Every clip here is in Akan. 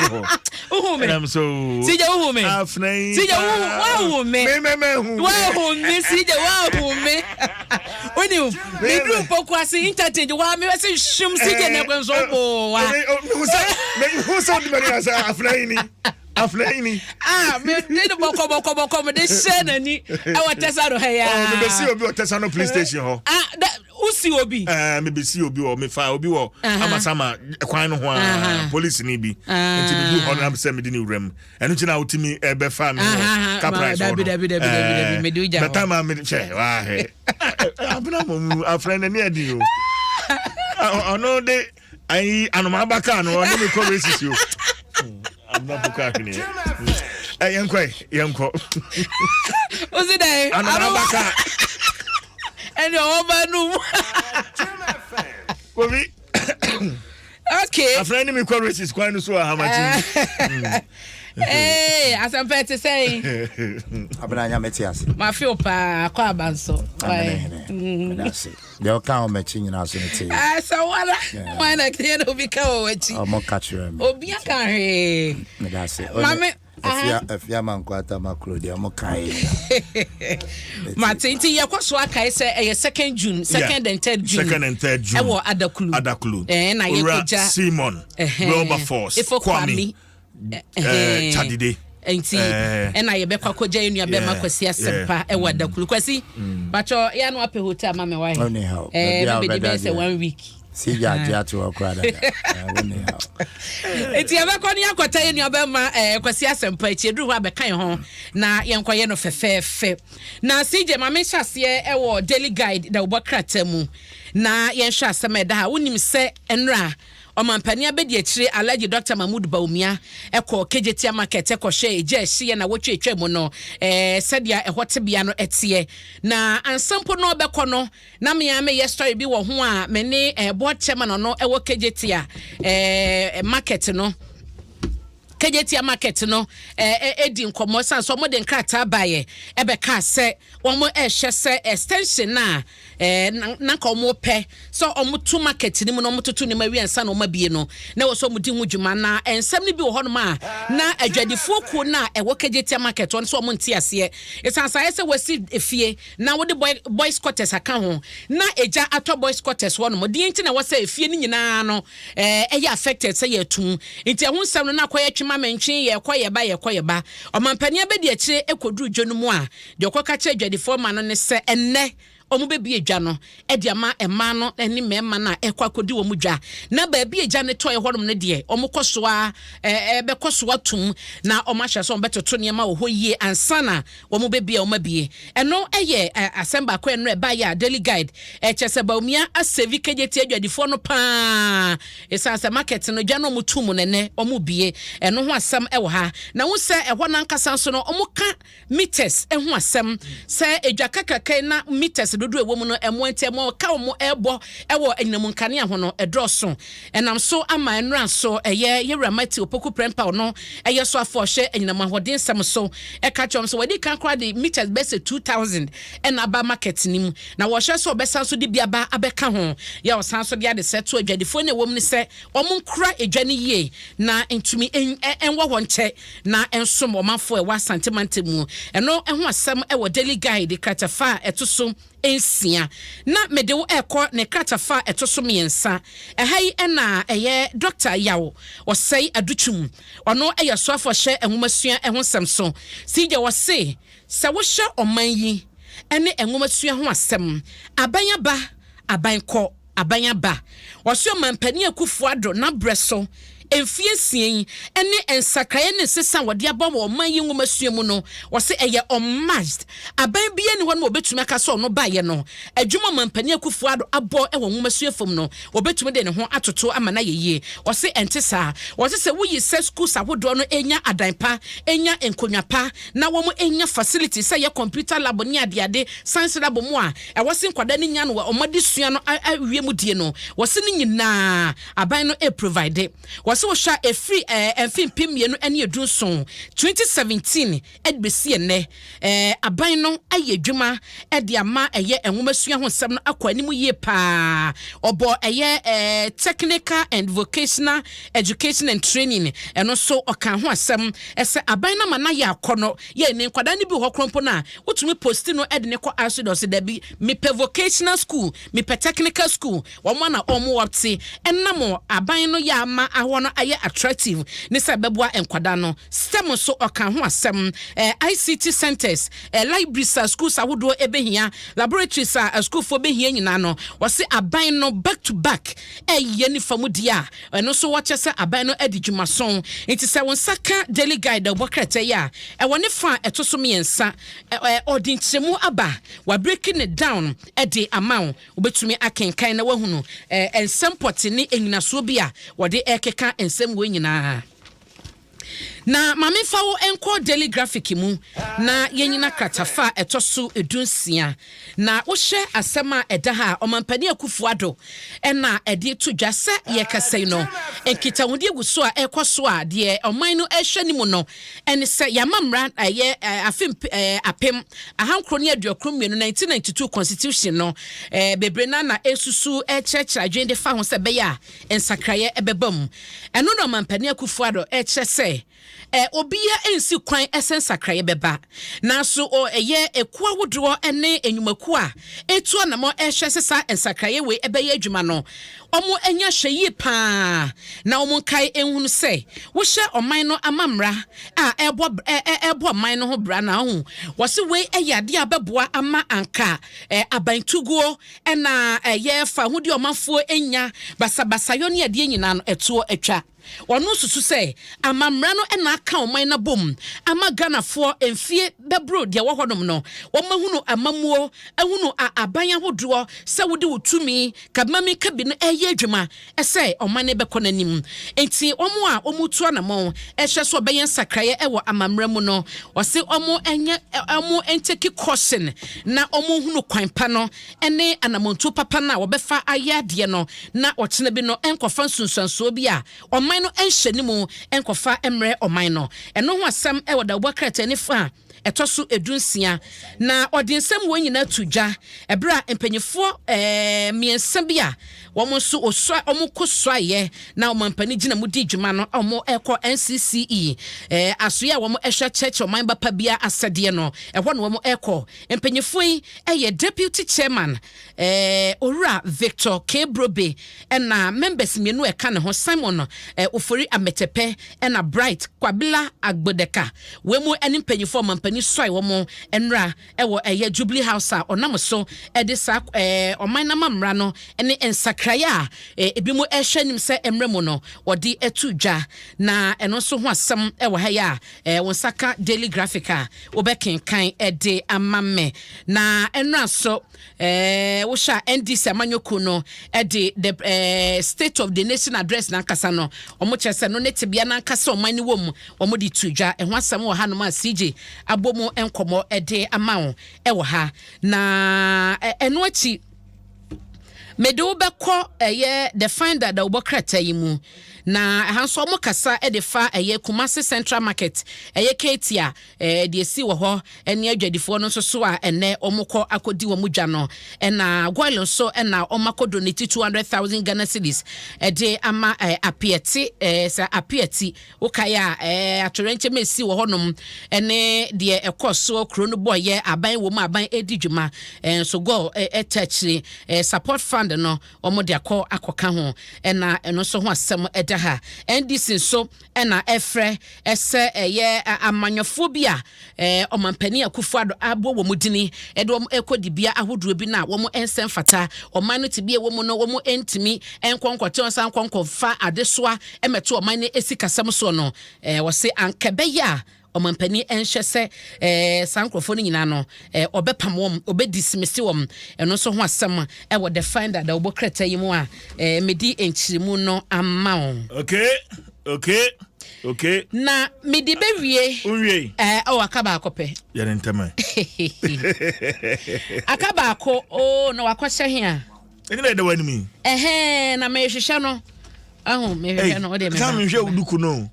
hɔ. Wohu me. Ɛnam so. CJ wohu me. Afena yi. CJ wohu wohu me. Me me me hu. Wohu me CJ wohu me. Wonim meduru Pokuase interchange hɔ a mebɛ sɛ hwim CJ na ɛkwan so ɔbɔ wa. Mehu sɛ mehu sɛ wodi m'ani sɛ afena yi ni. Afena yi ni. Ah me de no bɔkɔ bɔkɔ bɔkɔ me de hyɛ n'ani ɛwɔ Tɛsa no ha ya. Oh mebɛsi obi wɔ Tɛsa no police station hɔ. Ah da wosi obi. Ɛɛ mebɛsi obi wɔ mefa obi wɔ amasama kwan no ho a polisi ni bi. Nti medu hɔ na sɛ mede ne wura mu. Ɛno nti na wotumi ɛbɛfa me wɔ Caprice hɔ no. Dabi dabi dabi mede wogya hɔ. Bɛta ma mede hwɛ wahwɛ. Abena mom afrɛ n'ani adi o. Ɔno de ayi anoma aba kaa no ɔne me kɔ races o. Abena poko ahwene. Ɛ yɛnkɔ yɛnkɔ. Osi dɛ. Anoma aba kaa. Ɛni ɔwɔ ba num. Kofi. Okay. Afrɛ ne me kɔ races kwan no so wɔ Ahamakye. Ee, asɛmpa ɛte sɛn? Abena nyame te ase. Mafe wo paa, kɔ aba nso. Amene hene. Meda ase. Deɛ ɔka wɔ m'akyi nyinaa so no te. Sɛ wara, wan na deɛ na obi ka wɔ w'akyi? Ɔmo ka kyerɛ me. Obi aka hwee. Meda ase. Mame. Afia afia mankwata makuro deɛ ɔmo ka yɛ nyinaa. Mate nti yɛkɔ so akae sɛ ɛyɛ second June, second and third June. Second and third June. Ɛwɔ Adaklu. Adaklu. Ɛɛ na yɛkɔgya. Simon. Wilberforce. Efo Kwame. Eh, Chadide. Nti ɛna yɛbɛkɔ akɔgya yɛn nua bɛma Kwasi Asɛmpa ɛwɔ Adaklu. Kwasi, patwɔ yɛ ano apɛ hotel ma me wae. Ɛɛ bɛbɛdi bɛyɛ sɛ one week. Si gya agye ato hɔ koraa dada. Wonni haw. Nti yɛbɛkɔ ne yɛakɔta yɛn nua bɛma Kwasi Asɛmpa akyi. Ɛduru hɔ a bɛka yɛn ho na yɛnkɔyɛ no fɛfɛɛfɛ. Na CJ ma menhyɛ aseɛ ɛwɔ Daily Guide dawubɔ krataa mu na yɛnhwɛ asɛm a ɛda ha. Wonim sɛ nnora Ɔmampanin abadiakyire Alhaji Dɔkta Mahmood Bawumia kɔɔ Kejetia Market kɔhwɛɛ egya a ɛhyeeɛ nnawɔtwe a ɛtwaa mu no sɛdeɛ ɛhɔ tebea no teɛ. Na ansa mpo na ɔbɛkɔ no, na me ara meyɛ story bi wɔ ho a me ne board chairman ɔno ɛwɔ Kejetia Market no. Kejetia Market no di nkɔmmɔ san so wɔde nkrataa baeɛ ɛbɛkaa sɛ wɔn ɛrehwɛ sɛ extension no a Eh, na nka wɔn pɛ sɛ wɔn to market no mu na wɔn toto nneɛma wie ansa na wɔn abie no, na ɛwɔ sɛ wɔn di ho dwuma. Na nsɛm no bi wɔ hɔnom a na adwadifoɔ kuo no a ɛwɔ Kejetia market hɔ no sɛ wɔn nte aseɛ. Ɛsan saa ayɛ sɛ wɔasi efie na wɔde boy, boys quarters aka ho, na egya atɔ boys quarters hɔnom. Deɛ nti na ɛwɔ sɛ efie no nyinaa no eh, ɛyɛ affected sɛ yɛtum. Nti ɛho nsɛm no na akɔyɛ twema mentwe, yɛkɔ yɛba, yɛkɔ yɛba. Ɔmampanin abɛdi akyire kɔduru dwa no mu a, deɛ ɔkɔka kyerɛ adwadifoɔ ma no ne sɛ ɛnnɛ Wɔbɛbue dwa no de ama mmaa no ne mmarima no a ɛrekɔ akɔdi wɔn dwa. Na baabi a gya no tɔeɛ hɔnom no deɛ, wɔkɔ so ara bɛkɔ so atom na wɔahwɛ sɛ wɔbɛtoto nneɛma wɔ hɔ yie ansa na wɔbɛbue a wɔabue. Ɛno yɛ asɛm baako a ɛno ɛbaeɛ a Daily Guide kyerɛ sɛ Bawumia asɛvi Kejetia adwadifoɔ no pa ara ɛsiane sɛ market no dwa no wɔto mu no ɛnnɛ wɔrebue. Ɛno ho asɛm wɔ ha. Na wohu sɛ ɛhɔ no ankasa nso no wɔka Meters ho asɛm sɛ edwa kakraka yi na meters dodoɔ a ɛwɔ mu no ɛmoa nti ɛmoa ɔka wɔn ɛrebɔ ɛwɔ anyinam nkanea ho no ɛdɔɔso. Ɛnam so ama ɛnora nso ɛyɛ Yɛwura Matthew Opoku Prempeh ɔno ɛyɛ so afɔ ɔhwɛ anyinam ahoɔden nsɛm so ɛka kyerɛ wɔn sɛ wɔadi kan koraa de meters bɛyɛ sɛ 2000 ɛna aba market no mu na wɔhwɛ sɛ wɔbɛsan so de bi aba abɛka ho yɛ ɔsan so de adesrɛ to adwadifoɔ no ɛwɔ mu no sɛ wɔn nkura edwa no yie na ntumi ɛnwɔ hɔ nkyɛ na ɛnsom ɔmanfoɔ a ɛwɔ Asante mantam mu. Ɛno ho asɛm wɔ Daily Guide kratafa a ɛto so nsia. Na mede wo rekɔ ne kratafa a ɛto so mmiɛnsa. Ɛha yi na ɛyɛ Dɔkta Yaw Osei Adutwum. Ɔno yɛ ɔsoafoɔ hyɛ nwomasua ho nsɛm so. Siigya ɔse, sɛ wohyɛ ɔman yi ne nwomasua ho asɛm, aban aba, aban kɔ. Aban aba. Ɔse Ɔmanpanin Akuffo Addo n'abrɛ so mfeɛ nsia yi ne nsakraeɛ ne nsesa a wɔde aba wɔ ɔman yi nwomasua mu no, ɔse ɛyɛ unmatched. Aban biara nni hɔ nom a ɔbɛtumi aka sɛ ɔno baeɛ no, adwuma a Ɔmanpanin Akuffo Addo abɔ wɔ nwomasua fam no, ɔbɛtumi de ne ho atoto ama no ayɛ yie. Ɔse ɛnte saa. Ɔse sɛ woyi sɛ schools ahodoɔ no nya adan pa, nya nkonnwa pa, na wɔn nya facilities sɛ ɛyɛ computer lab ne adeade, science lab mu a, Ɛwɔ se nkwadaa no nya no wɔ wɔn adesua no awie mu die no, wɔse ne nyinaa aban no reprovide. Wɔse. Wɔse wohwɛ a ɛfiri ɛɛ mfe 2017, 2017, de bɛsi ɛnnɛ, ɛɛ aban no ayɛ adwuma de ama ɛyɛ nwomasua ho nsɛm no akɔ anim yie paa. Ɔbɔ ɛyɛ ɛɛ Technical and Vocational Education and Training, ɛno nso ɔka ho asɛm sɛ aban no ama no ayɛ akɔnnɔ. Yɛ ne nkwadaa no bi wɔ hɔ koraa mpo no a, wotumi posti no de no kɔ asɔre dɛ, ɔse dabi, mepɛ vocational school, mepɛ technical school. Wɔn a na wɔn wɔte ɛnam aban no yɛ ama ahɔ no ayɛ attractive ne sɛ ɛbɛboa nkwadaa no. STEM nso ɔka ho asɛm. Eh, ICT centers, eh, libraries a schools ahodoɔ ɛbɛhia, laboratories a asukuufoɔ bɛhia nyinaa no, wɔse aban no back to back ɛyɛ ne fa mu deɛ a, ɛno nso wɔkyɛ sɛ aban no adi dwumason. Nti sɛ wo nsa ka Daily Guide a wobɔ krataa yi a, ɛwɔ ne fa a ɛto so mmiɛnsa, ɛ, ɔde nkyerɛmu aba, wabreki ne down de ama wo. Wobɛtumi akenkan na woahunu nsɛm pɔte ne nnyinasoɔ bi a wɔde rekeka nsɛm wei nyinaa. Na ma memfa wo nkɔ Daily Graphic mu na yɛnyina kratafa a ɛtɔ so 16. Na wohyɛ asɛm a ɛda ha a, Ɔmampanin Akufo Addo na ɛde to dwa sɛ yɛrekasa yi no, nkitahodie gu so a ɛrekɔ so a deɛ ɔman no rehwɛ ne mu no ne sɛ yɛama mmara ɛyɛ afe 1992, 1992 constitution no, bebree no na ɛresusu ɛrekyerɛkyerɛ adwene de fa ho sɛ ɛbɛyɛ a nsakraeɛ ɛbɛba mu. Ɛno na Ɔmampanin Akufo Addo ɛrekyerɛ sɛ obiara nsi kwan sɛ nsakraeɛ bɛba. Nanso ɛyɛ ekuo ahodoɔ ne nnwumakuo a ɛretu anamɔ ɛrehwɛ sɛ saa nsakraeɛ wei ɛbɛyɛ adwuma no, wɔanya ahwɛyie pa ara na wɔnkae nhunu sɛ wohyɛ ɔman no amammra a ɛrebɔ ɛrebɔ ɔman no ho bra na ahu. Wɔse wei yɛ adeɛ a bɛboa ama anka abantuguo na ɛyɛ fahodie ɔmanfoɔ nya, basabasayɔ ne adeɛ nyinaa no ɛtoɔ atwa. Ɔno susu sɛ amammra no na aka ɔman no abom ama Ghanafoɔ mfie bɛboro deɛ ɛwɔ hɔnom no, wɔahunu amammuo, ahunu a aban ahodoɔ sɛ wode wo tumi kabimamenkabi no reyɛ adwuma sɛ ɔman no bɛkɔ n'anim. Enti wɔn a wɔretu anamɔn hwɛ sɛ wɔbɛyɛ nsakraeɛ wɔ amammra mu no, ɔse wɔnyɛ wɔn ntake caution na wɔnhunu kwan pa no ne anammɔntuo papa no a wɔbɛfa ayɛ adeɛ no na ɔkyena bi no nkɔfa nsunsuansoɔ bi a ɔman no nhyɛ ne mu nkɔfa mmrɛ ɔman no. Ɛno ho asɛm wɔ dawubɔ krataa no fa a ɛtɔ so 16. Na ɔde nsɛm wei nyinaa to dwa ɛberɛ a mpanimfoɔ mmiɛnsa bi a wɔn nso wɔsua wɔn kɔ suaeɛ na ɔmampanin gyina mu di dwuma no a wɔrekɔ NCCE asoeɛ a wɔhwɛ kyerɛkyerɛ ɔman ba pa biara asɛdeɛ no, ɛhɔ na wɔrekɔ. Mpanyinfoɔ yi yɛ Deputy Chairman Owura Victor K. Brobe ɛna members mmienu a ɛka ne ho Simon Ofori Ametepe ɛna Bright Kwabila Agbodeka. Wei mu ne mpanyinfoɔ ɔmampanin suae wɔn nnora wɔ ɛyɛ Jubilee House a ɔnam so de saa ɔman no amammra no ne nsakraeɛ a ebinom rehwɛ anim sɛ ɛmmra mu no wɔde ato dwa. Na ɛno nso ho asɛm wɔ ha yi a wo nsa ka Daily Graphic a wobɛkenkan de ama me. Na ɛnora nso wohwɛ a NDC amanyɔkuo no de the State of the Nation Address n'ankasa no wɔn kyerɛ sɛ no ne tebea n'ankasa ɔman no wɔ mu wɔde to dwa. Ɛho asɛm wɔ hanom a CJ abɔ mu nkɔmmɔ de ama wo wɔ ha. Na ɛno akyi, mede wo bɛkɔ ɛyɛ The Finder dawubɔ krataa yi mu. Na ɛha nso wɔn kasa de fa ɛyɛ Kumasi Central Market, ɛyɛ Keeti a deɛ esi wɔ hɔ ɛne adwadifoɔ no nso so a ɛnɛ wɔn kɔ akɔdi wɔn dwa no. Ɛna Goil nso ɛna wɔn akɔ donate 200,000 Ghana cedis ɛde ama Apiati, sɛ Apiati Wokae a, ɛɛ, atoyerɛnkyɛm a esii wɔ hɔnom ne deɛ ɛkɔɔ soɔ, kuro no bɔeɛ, aban wɔ mu, aban redi dwuma, nso gɔl ɛta akyire, support fund no, wɔde akɔ akɔka ho, ɛna ɛno nso ho asɛm ɛda ha. NDC nso ɛna ɛfrɛ sɛ ɛyɛ amanyɔfoɔ bi a Ɔmampanin Akufo Addo abɔ wɔn dini de wɔn rekɔ dibea ahodoɔ bi no a wɔn nsɛ mfata. Ɔman no tebea ɛwɔ mu no, wɔn ntumi nkɔ nkɔte wɔn nsa nkɔ nkɔfa adesoa mmɛto ɔman no sikasɛm soɔ no, wɔse anka ɛbɛyɛ a ɔmampanin nhwɛ sɛ saa nkurɔfoɔ no nyinaa no ɔbɛpam wɔn, ɔbɛdismisi wɔn. Ɛno nso ho asɛm ɛwɔ The Finder dawubɔ krataa yi mu a medi nkyerɛmu no ama wo. Okay, okay. Okay. Na mede bɛwie. Wonwie. Ɛɛ ɔ aka baako pɛ. Yɛ ne ntɛm ɛ. Aka baako oo na wakɔhyɛ he a. Ɛnyɛ na ɛda w'anim yi. Ɛhɛn na mehwehwɛ no. Ahu mehwehwɛ no, wode meba. Mehwɛ wo duku no.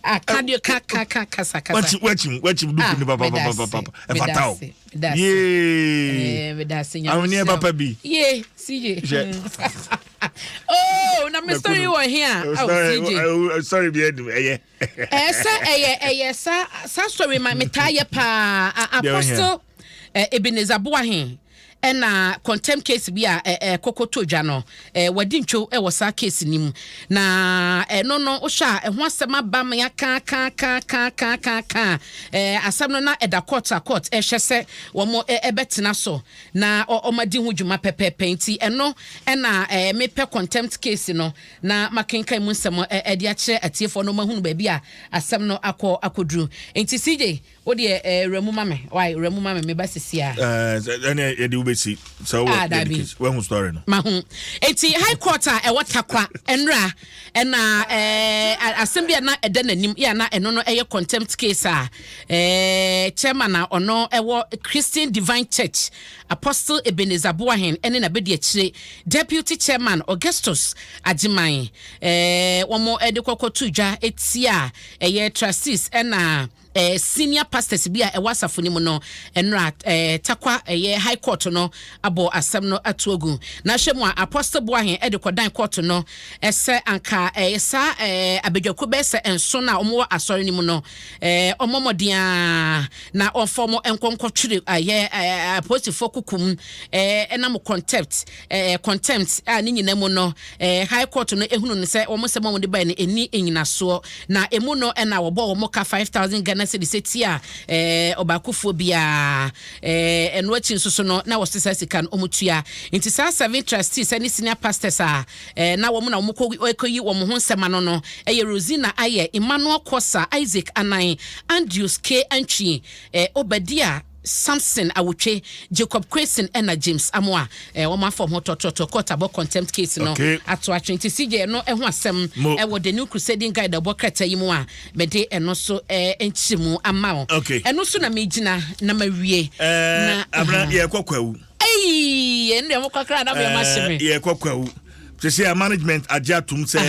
Ah, ka deɛ ka ka ka kasa kasa. Wakyim wakyim duku no papapapapa. Ɛfata o. Yee. Ahweneɛ papa bi. Yee CJ. Oh, na me story wɔ here. Oh, CJ. Story bi ɛdum ɛyɛ. Ɛsɛ ɛyɛ ɛyɛ sa sa story ma metaa yɛ paa. Apostle Ebenezer Boahen ɛna contempt case bi a ɛkɔkɔ dwa no, wadi ntwo wɔ saa case no mu. Na ɛno no, wohwɛ a, ɛho asɛm aba ma yɛaka ka ka ka ka ka ka asɛm no, na ɛda court a court ɛhwɛ sɛ wɔn ɛbɛtena so na ɔma di ho dwuma pɛpɛɛpɛ. Nti ɛno ɛna mepɛ contempt case no na makenkan mu nsɛm ɛde akyerɛ atiefoɔ no, mahunu baabi a asɛm no akɔ akɔduru. Nti CJ, wo deɛ, wura ma me wai, wura mu ma me, meba sisi a. Ɛne yɛde wobɛsi sɛ wowɔ wahu story no. Mahu. Enti High Court a ɛwɔ Takwa, ɛnra ɛna asɛm bi a na ɛda n'anim yɛ na ɛno no ɛyɛ contempt case a chairman a ɔno ɛwɔ Christian Divine Church, Apostle Ebenezer Boahen, ɛne n'abɛdi akyire Deputy Chairman Augustus Agyeman, wɔn ɛde kɔkɔ to dwa etia ɛyɛ trustees ɛna senior pastors bi a ɛwɔ asafo no mu no. Ɛnora Takwa ɛyɛ High Court no abɔ asɛm no ato agu. Na ahwɛ mu a, Apostle Boahen ɛde kɔdan court no ɛsɛ anka saa abadwako bɛyɛ sɛ nson a wɔwɔ asɔre no mu no, ɔmmɔ mmɔden a na ɔmfa wɔn nkɔnkɔtwere ɛyɛ apolisifoɔ kukum ɛnam contempt a ne nyinaa mu no, High Court no ehunu no sɛ wɔn nsɛm a wɔde bae no ɛni nyinasoɔ. Na emu no ɛna wɔbɔ wɔn ka 5,000 Ghana cedis ti a ɔbaakofoɔ biara. Ɛno akyi nso so no, na wɔsɛ saa sika no wɔn tua. Nti saa seven trustees ɛne senior pastors a na wɔn na wɔn kɔ kɔyi wɔn ho nsɛm ano no ɛyɛ Rosina Ayɛ, Emmanuel Kosa, Isaac Anan, Andrews K Antwi, Obadia Samson Awotwe, Jacob Kwesi ɛna James Amoa. Wɔn afɔ ho tɔtɔtɔ, court abɔ contempt case no ato atwe. Nti CJ, ɛno ɛho asɛm ɛwɔ The New Crusading Guide ɛbɔ krataa yi mu a mɛde ɛno so nkyerɛmu ama wo. Ɛno so na megyina na mawie. Na abena yɛkɔ Kwawu. Ɛyi ɛno deɛ mo kakra na meyɛ ma hye me. Yɛkɔ Kwawu sɛ management agye atom sɛ